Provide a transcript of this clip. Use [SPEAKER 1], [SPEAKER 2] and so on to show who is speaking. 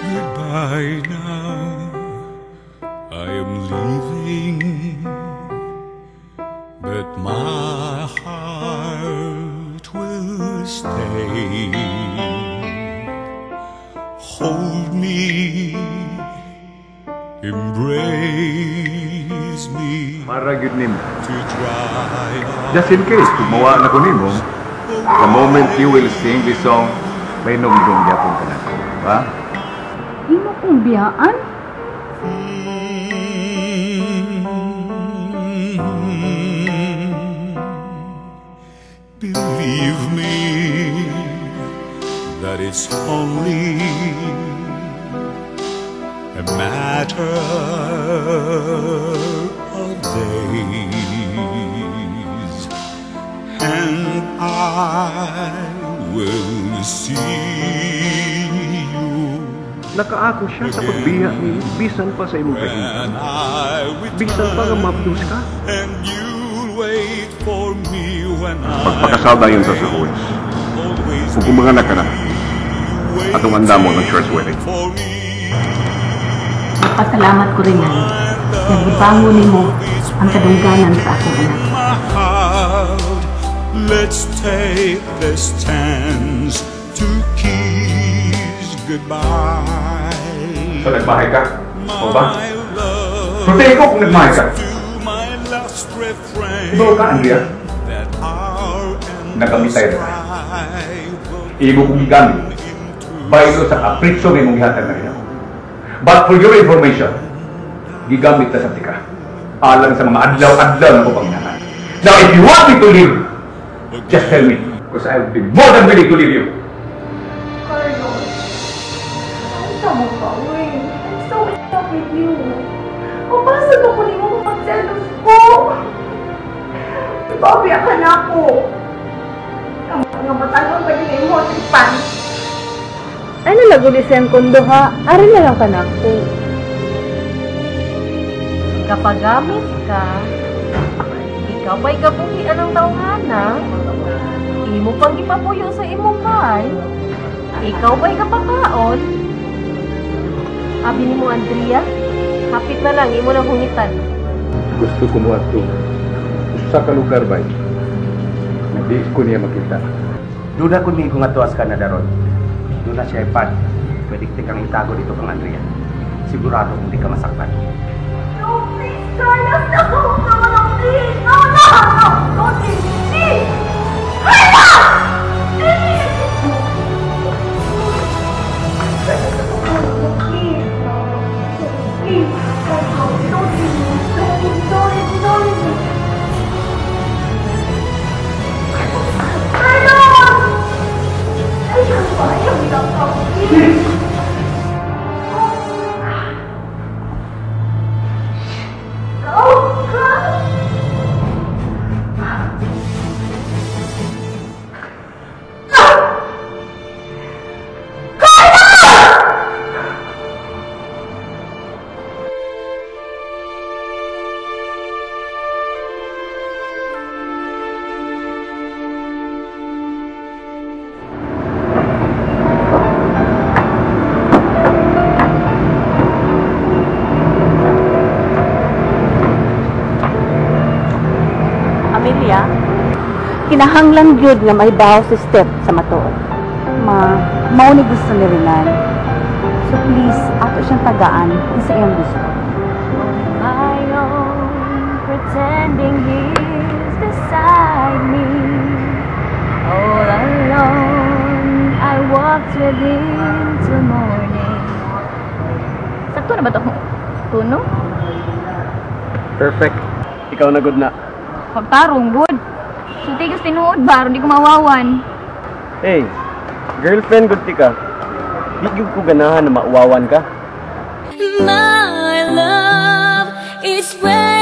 [SPEAKER 1] Goodbye now, I am leaving, but my heart will stay. Hold me, embrace me
[SPEAKER 2] Para gyud nimo.
[SPEAKER 1] To dry
[SPEAKER 2] Just in case, kung mawa na ko nimo, the moment you will sing this song, may numdum gyapon ka na. Ha?
[SPEAKER 3] Imo kong biyaan?
[SPEAKER 1] Believe me that it's only a matter of days, and I will see you
[SPEAKER 2] Nakaako siya sa pagbiya ni bisan pa sa imong
[SPEAKER 1] when
[SPEAKER 2] kahimtang.
[SPEAKER 1] I
[SPEAKER 2] Bisan pa nga
[SPEAKER 1] return,
[SPEAKER 2] mabdos ka.
[SPEAKER 1] And you'll wait for me when I
[SPEAKER 2] Pagpakasal dayon sa huwes.
[SPEAKER 1] Always
[SPEAKER 2] Kung kumanganak ka na,
[SPEAKER 1] be
[SPEAKER 2] atong andamon ang church wedding.
[SPEAKER 1] for me.
[SPEAKER 4] Nagpasalamat ko rin na nagibangon nimo ang kadungganan sa akong anak.
[SPEAKER 1] My heart, let's take this chance to kiss goodbye.
[SPEAKER 2] So nagmahay ka? O ba?
[SPEAKER 1] My love,
[SPEAKER 2] Sultihin ko kung nagmahay ka.
[SPEAKER 1] To my last refrain
[SPEAKER 2] Ibaw ka, Andrea.
[SPEAKER 1] That our
[SPEAKER 2] Nagamitay na tayo.
[SPEAKER 1] strife will
[SPEAKER 2] Imo kong gigamit. Baylo sa kapritso nga imong gihatag na rin ako. But for your information, gigamit na sa tika. Alang sa mga adlaw-adlaw na ko panginahanglan. Now, if you want me to leave, just tell me. Because I will be more than willing to leave you.
[SPEAKER 3] Carlos, ang mo ka, uy. I'm so in love with you. Mapasa ko nimo kung magselos ko. Ipabiya ka na ako. Ang mga matanong pa din mo, tripan.
[SPEAKER 5] Ay, nalaguli siyang kondo ha. Ari na lang ka na ako.
[SPEAKER 4] Kapag gamit ka, ikaw pa'y kabuhian ng tawhana, imo pang gipapuyo sa imong bahay, ikaw pa'y kapakaon. Abi ni mo, Andrea, hapit na lang, imo nang hungitan.
[SPEAKER 2] Gusto ko mo ato. Usa ka lugar ba? Na di ko niya makita.
[SPEAKER 6] Duda kun mi nga tuas ka na daron. Doon na siya ipad. Pwede kang itago dito kang Andrea. Sigurado kung di ka masaktan.
[SPEAKER 3] No, please, Carlos! No! No, no, please! No, no, no! Don't leave me! Please! Carlos! Please! Please! Please! Don't go. Don't leave me. Don't, don't leave me. Don't leave me. Carlos! Ayaw ba? Ayaw lang ako. Please! Oh, God!
[SPEAKER 4] Amelia, kinahanglan gyud nga may baw si Steph sa matuod.
[SPEAKER 3] Ma, mao ni gusto ni Renan. So please, ato siyang tagaan kung sa iyang gusto.
[SPEAKER 5] My own, pretending he's beside me. All alone, I walked with him till morning.
[SPEAKER 3] Sakto na ba ito? Tuno?
[SPEAKER 6] Perfect. Ikaw na good na.
[SPEAKER 3] Pagtarong, good. So, tigas tinuod ba? Hindi ko mawawan.
[SPEAKER 6] Hey, girlfriend good ti ka. Di gyud ko ganahan na mauwawan ka.
[SPEAKER 5] My love is where